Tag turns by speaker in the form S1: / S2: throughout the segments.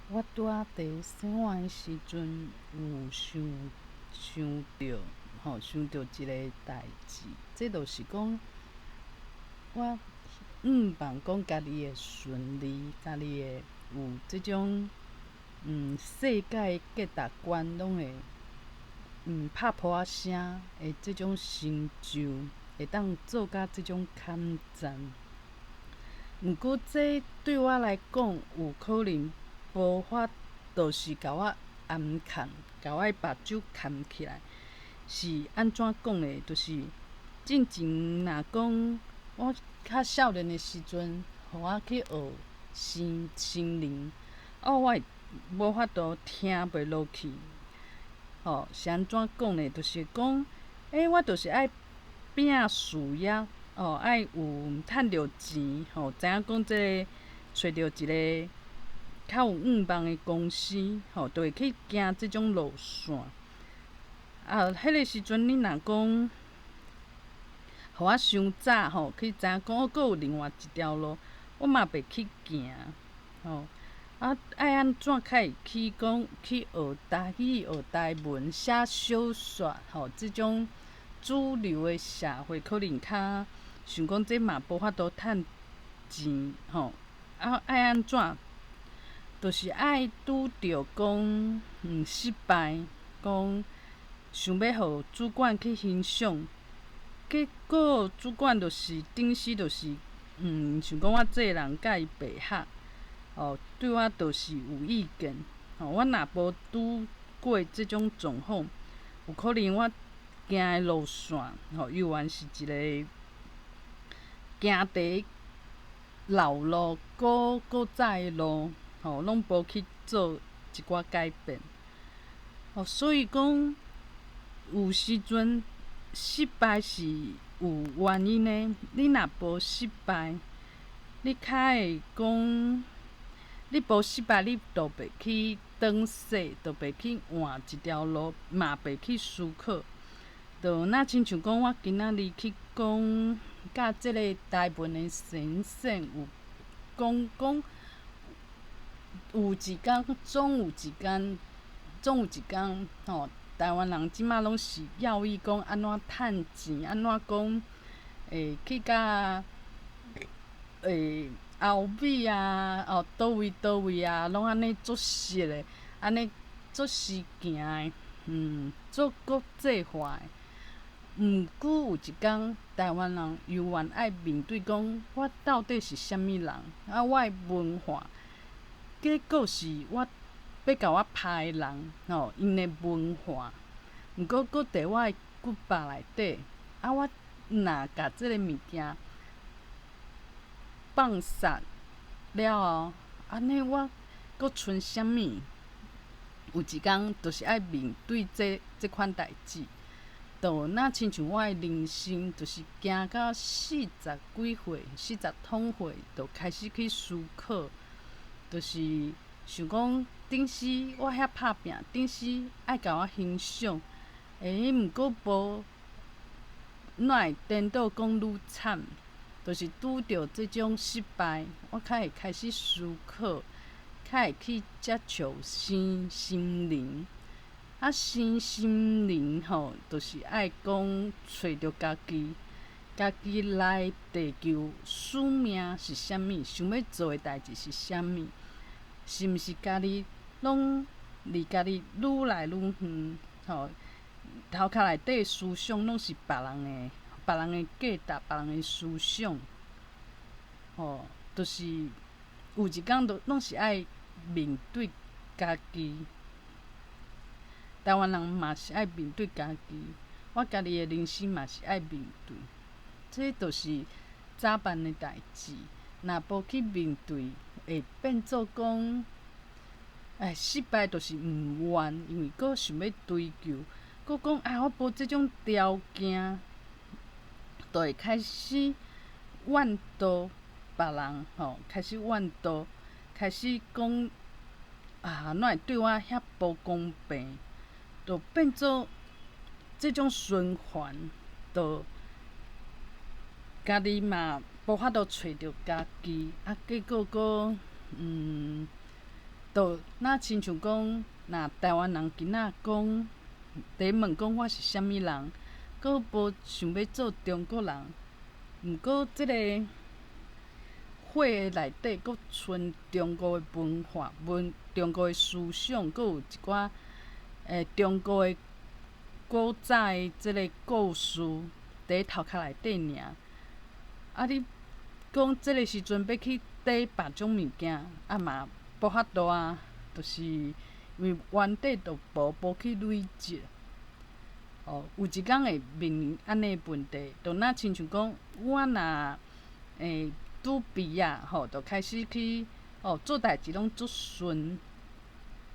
S1: 我拄仔佇洗碗的時陣，有想想著，吼，想著一个代誌，這就是講，我向望講家己會順利，家己會有這種世界價值觀攏會拍噗仔聲的這種成就，會當做甲這種坎站。毋過這對我來講，有可能無法度是共我掩崁，共我的目睭崁起來。是按怎講呢？就是進前若講我較少年的時陣，予我去學生生靈，啊，我會無法度聽袂落去。吼，是按怎講呢？就是講，欸，我就是愛拼事業，哦，愛有趁著錢，吼，知影講這个揣著一个較有向望的公司，吼，就會去行這種路線。啊，彼个時陣你若講，予我傷早吼，去知影講哦，閣有另外一條路，我嘛袂去行，吼。啊，愛按怎較會去講去學台語、學台文、寫小說，吼，這種主流的社會可能較想講這嘛無法度趁錢，吼。啊，愛按怎？就是愛拄著講失敗，講想欲予主管去欣賞，結果主管就是頂時就是想講我這个人佮伊袂合。哦，對我就是有意見。吼，我若無拄過這種狀況，有可能我行的路線，吼，猶原是一个行佇老路、古古早的路，吼，攏無去做一寡改變。哦，所以講有時陣失敗是有原因的。你若無失敗，你較會講。你無失敗，你就袂去轉勢，就袂去換一條路，嘛袂去思考。就若親像講，我今仔日去講，佮這个台文的先生有講講，有一工，總有一工，總有一工，吼，台灣人這馬攏是要伊講按怎趁錢，按怎講會去佮會。歐美啊，哦，佗位佗位啊，攏按呢足實的，按呢足時行的，足國際化的。毋過有一工，台灣人猶原愛面對講，我到底是啥物人？啊，我的文化，結果是我欲共我拍的人，吼，𪜶的文化，毋過閣佇我的骨肉內底，啊，我若共這个物件放殺了後，按呢我閣賰啥物？有一工就是愛面對這這款代誌，就若親像我的人生，就是行到四十幾歲、四十通歲，就開始去思考，就是想講頂時我遐拍拚，頂時愛共我欣賞，欸，毋過無，哪會顛倒講愈慘？就是拄著這種失敗，我較會開始思考，較會去接觸身心靈。啊，身心靈吼，就是愛講揣著家己，家己來地球使命是啥物？想欲做的代誌是啥物？是毋是家己攏離家己愈來愈遠？吼，頭殼內底思想攏是別人的。別人的價值，別人的思想，吼，就是有一工都攏是愛面對家己。台灣人嘛是愛面對家己，我家己的人生嘛是愛面對。這就是早晚的代誌，若無去面對，會變做講，哎，失敗就是毋願，因為閣想欲追求，閣講啊，我無這種條件。就會開始怨妒別人，吼，開始怨妒，開始講啊，哪會對我遐無公平？就變做這種循環，就家己嘛無法度揣著家己，啊，結果閣就若親像講，若台灣人囡仔講，佇問講我是啥物人，閣無想欲做中國人。毋過這个血的內底閣存中國的文化、文中國的思想，閣有一寡中國的古早的這个故事佇頭殼內底爾。啊，你講這个時陣欲去綴別種物件，啊嘛無法度啊，就是因為原底就無無去累積。哦，有一工會面臨按呢問題，就若親像講，我若拄畢業吼，就開始去哦做代誌攏足順，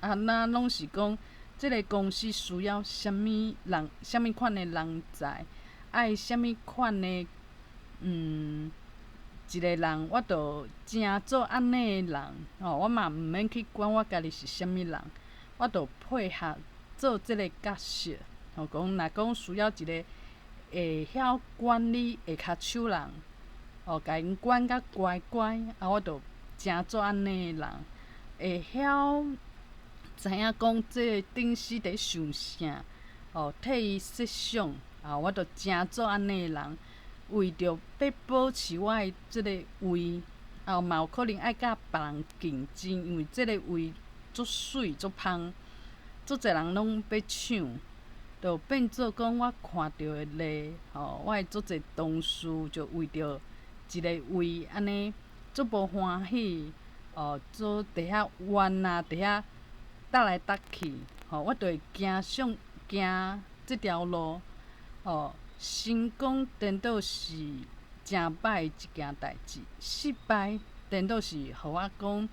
S1: 啊，若攏是講這个公司需要啥物人，啥物款的人才，愛啥物款的一個人，我就誠做按呢的人，吼，我嘛毋免去管我家己是啥物人，我就配合做這个角色，吼，講若講需要一個會曉管理下跤手人，哦，共𪜶管甲乖乖，啊，我就誠做按呢的人，會曉知影講這個頂司佇想啥，哦，替伊設想，啊，我就誠做按呢的人。為著欲保持我的這个位，啊嘛有可能愛佮別人競爭，因為這个位足媠足芳，足濟人攏欲搶，就變做講我看著的例，吼，我的足濟同事就為著一个位按呢足無歡喜，哦，做佇遐怨啊，佇遐搭來搭去，吼，我就會行上行這條路，哦。成功顛倒是誠歹一件代誌，失敗顛倒是予我講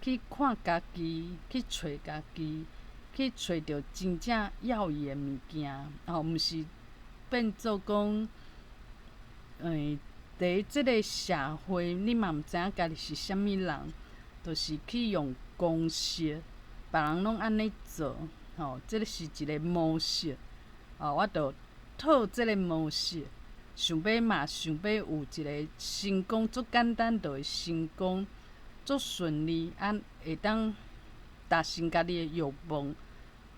S1: 去看家己，去揣家己，去揣著真正要伊的物件，吼，毋是變做講，佇這个社會，你嘛毋知影家己是啥物人，就是去用公式，別人攏按呢做，吼，這个是一个模式，哦，我就套這个模式，想欲嘛想欲有一个成功，足簡單就會成功，足順利，啊，會當達成家己的欲望。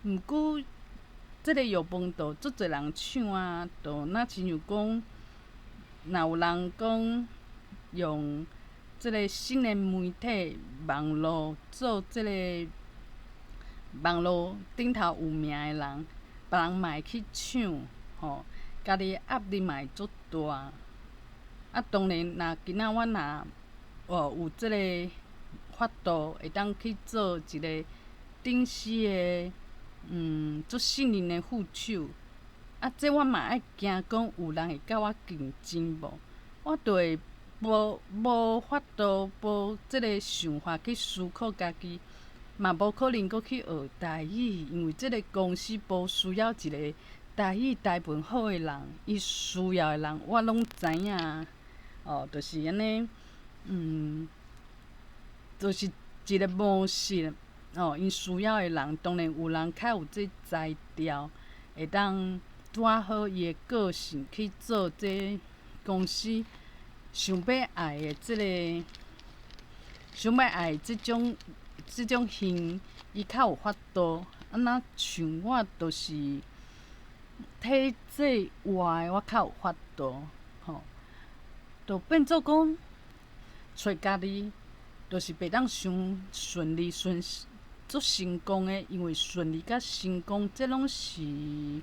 S1: 毋過，這个欲望就足濟人搶啊，就若親像講，若有人講用這个新的媒體網路做這个網路頂頭有名的人，別人嘛會去搶。吼，家己的壓力嘛會足大。啊，當然，若今仔我若哦有這个法度，會當去做一个頂司的，足信任的副手。啊，這我嘛愛驚講有人會佮我競爭無？我就會無無法度，無這个想法去思考家己，嘛無可能閣去學台語，因為這个公司無需要一个台語台文好的人，伊需要的人我攏知影。哦，就是按呢，就是一个模式。哦，𪜶需要的人，當然有人較有這才調，會當拄仔好伊的個性去做這公司想欲愛的這个，想欲愛這種這種型，伊較有法度。啊，若像我就是。體制外，我較有法度，吼，就變做講，揣家己，就是袂當傷順利順足成功的，因為順利佮成功，這攏是，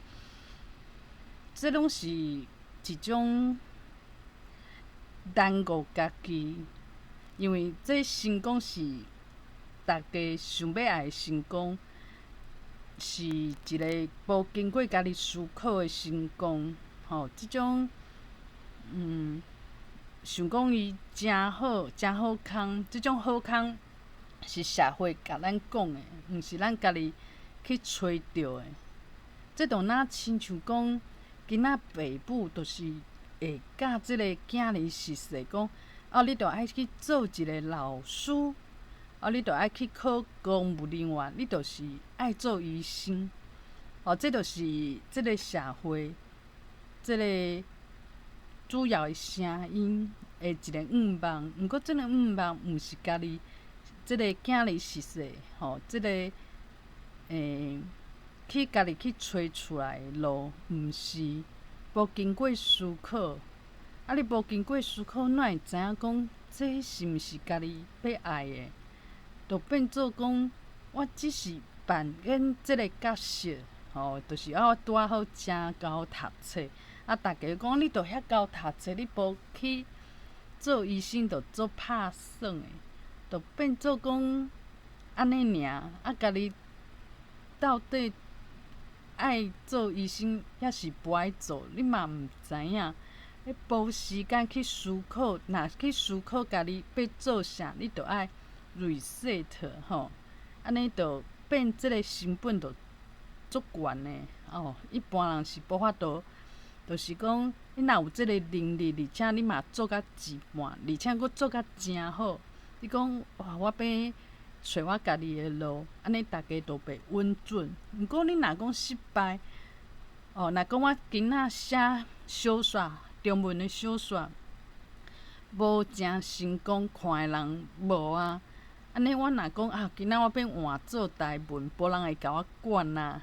S1: 這攏是一種耽誤家己，因為這成功是逐家想欲愛的成功。是一个無經過家己思考的成功，吼，這種，想講伊誠好，誠好康，這種好康是社會共咱講的，毋是咱家己去揣著的。這就若親像講，囡仔爸母就是會教這个囝兒實勢講，哦，你著愛去做一个老師。啊！你著愛去考公務人員，你就是愛做醫生。哦，這就是這个社會，這个主要的聲音的一个願望。毋過，這个願望毋是家己這个囝兒熟似吼，這个去家己去揣出來的路，毋是無經過思考。啊！你無經過思考，哪會知影講這是毋是家己欲愛的？就變做講，我只是扮演這个角色，吼，就是啊，我拄仔好誠𠢕讀冊，啊，逐家講你著遐𠢕讀冊，你無去做醫生，就做拍算的，就變做講按呢爾，啊，家己到底愛做醫生，抑是無愛做，你嘛毋知影。彼無時間去思考，若去思考家己欲做啥，你著愛 reset 吼，按呢就變這个成本就足懸的哦。一般人是無法度，就是講你若有這个能力，而且你嘛做甲一半，而且閣做甲誠好，你講哇，我欲揣我家己的路，按呢逐家都袂穩準。毋過你若講失敗，哦，若講我今仔寫小說，中文的小說，無誠成功，看的人無啊。按呢，我若講啊，今仔我欲換做台文，無人會共我管啊。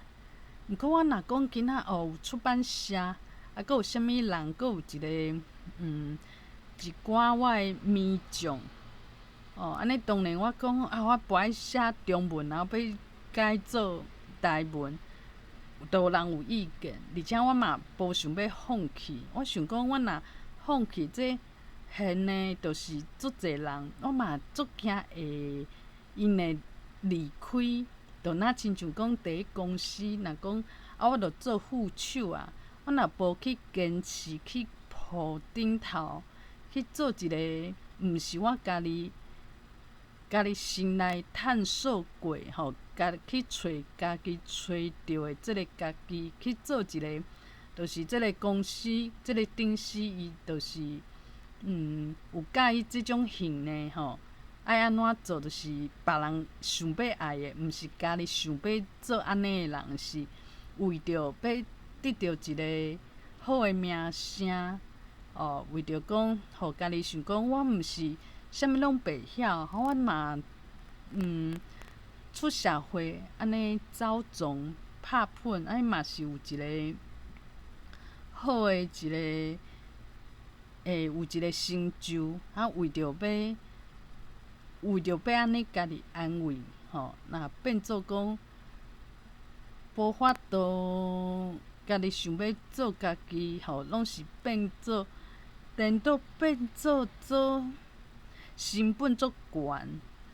S1: 毋過我若講今仔哦，有出版社，啊，閣有啥物人，閣有一个一寡我的民眾，哦，按呢當然我講啊，我無愛寫中文啊，我欲改做台文，都有人有意見，而且我嘛無想欲放棄。我想講，我若放棄這現呢，就是足濟人，我嘛足驚會𪜶會離開，就若親像講佇咧公司，若講啊，我著做副手啊，我若無去堅持去鋪頂頭去做一个，毋是我家己家己心內探索過吼，家去揣家己揣著的這个家己去做一个，就是這个公司這个頂司伊就是有佮意這種型的吼，愛按怎做就是別人想欲愛的，毋是家己想欲做按呢的人，是為著欲得著一个好的名聲，哦，為著講，予家己想講，我毋是啥物攏袂曉，我嘛出社會按呢走傱拍噴，按呢嘛是有一个好的一个，會有一个成就，啊，為著欲按呢家己安慰，吼，若變做講無法度家己想欲做家己，吼，攏是變做顛倒變做做成本足懸。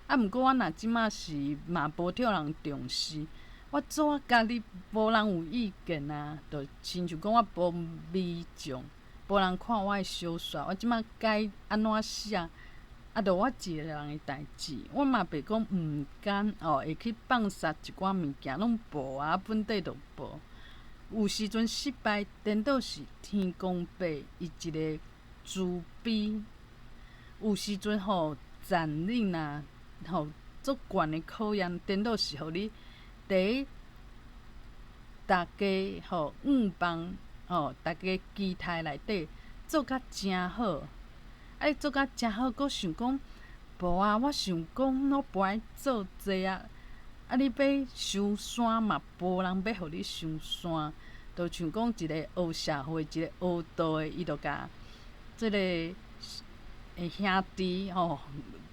S1: 啊，毋過我若這馬是嘛無予人重視，我做我家己無人有意見啊，就親像講我無迷眾，無人看我的小說，我這馬改按怎寫，啊，就我一个人的代誌，我嘛袂講毋甘哦，會去放殺一寡物件，攏無啊，本底就無。有時陣失敗，顛倒是天公伯伊一个慈悲。有時陣吼，殘忍啊，吼，足懸的考驗，顛倒是予你佇逐家吼向望吼，逐家期待內底做甲誠好。啊，你做甲誠好，閣想講無啊，我想講我無愛做這啊。啊，你欲收山嘛，無人欲予你收山，就像講一个黑社會，一个黑道的，伊就共這个兄弟吼，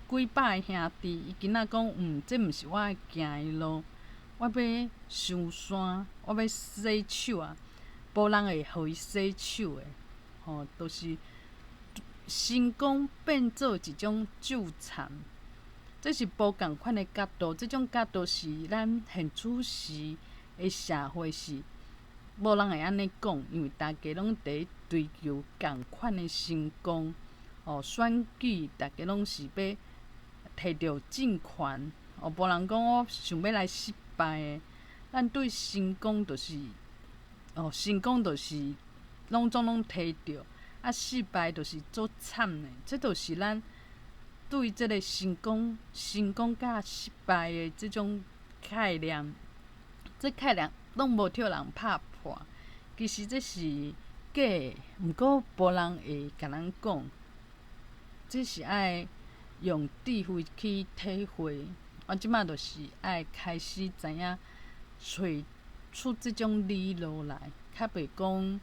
S1: 幾百个兄弟，伊今仔講，這毋是我愛行的路，我欲收山，我欲洗手啊，無人會予伊洗手的，吼，就是成功變做一種糾纏，這是無仝款的角度，這種角度是咱現此時的社會是無人會按呢講，因為大家攏佇追求仝款的成功，哦，選舉逐家攏是欲摕著政權，哦，無人講我想欲來失敗的，咱對成功就是，哦，成功就是攏總攏摕著，啊，失敗就是足慘的，這就是咱對這个成功、成功佮失敗的這種概念，這概念攏無予人拍破。其實這是假的，毋過無人會共咱講，這是愛用智慧去體會。我這擺就是愛開始知影揣出這種理路來，較袂講，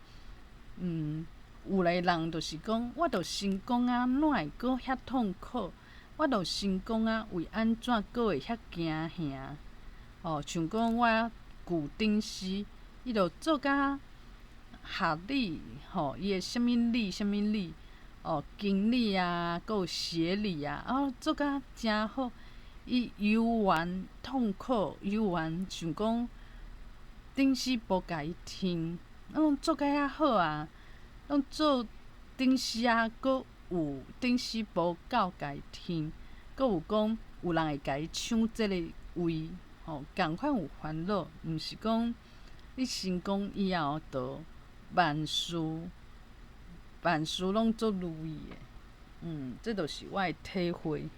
S1: 有的人就是講，我著成功啊，哪會閣遐痛苦？我著成功啊，為按怎閣會遐驚嚇？哦，像講我舊頂師，伊著做甲學理，吼，伊的啥物理，啥物理，哦，經理啊，閣有協理啊，啊，做甲誠好。伊猶原痛苦，猶原想講頂師無共伊聽，攏做甲遐好啊，攏做頂師啊，閣有頂師無夠共伊聽，閣有講有人會共伊搶這个位，吼，仝款有煩惱，毋是講你成功以後就萬事萬事攏足如意的，這就是我的體會。